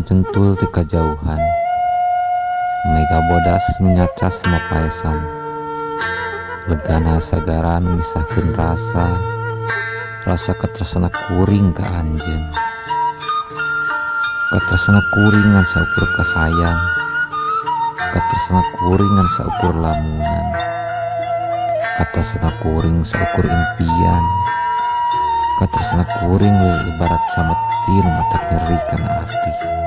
Centul ti kajauhan. Mega bodas nu nyacas mapaesan. Legana sagara nu misahkeun rasa, rasa katresna kuring ka anjeun. Katresna kuring ngan saukur kahayang, katresna kuring ngan saukur lamunan, katresna kuring saukur impian, katresna kuring ibarat sameti nu matak nyeri kana ati.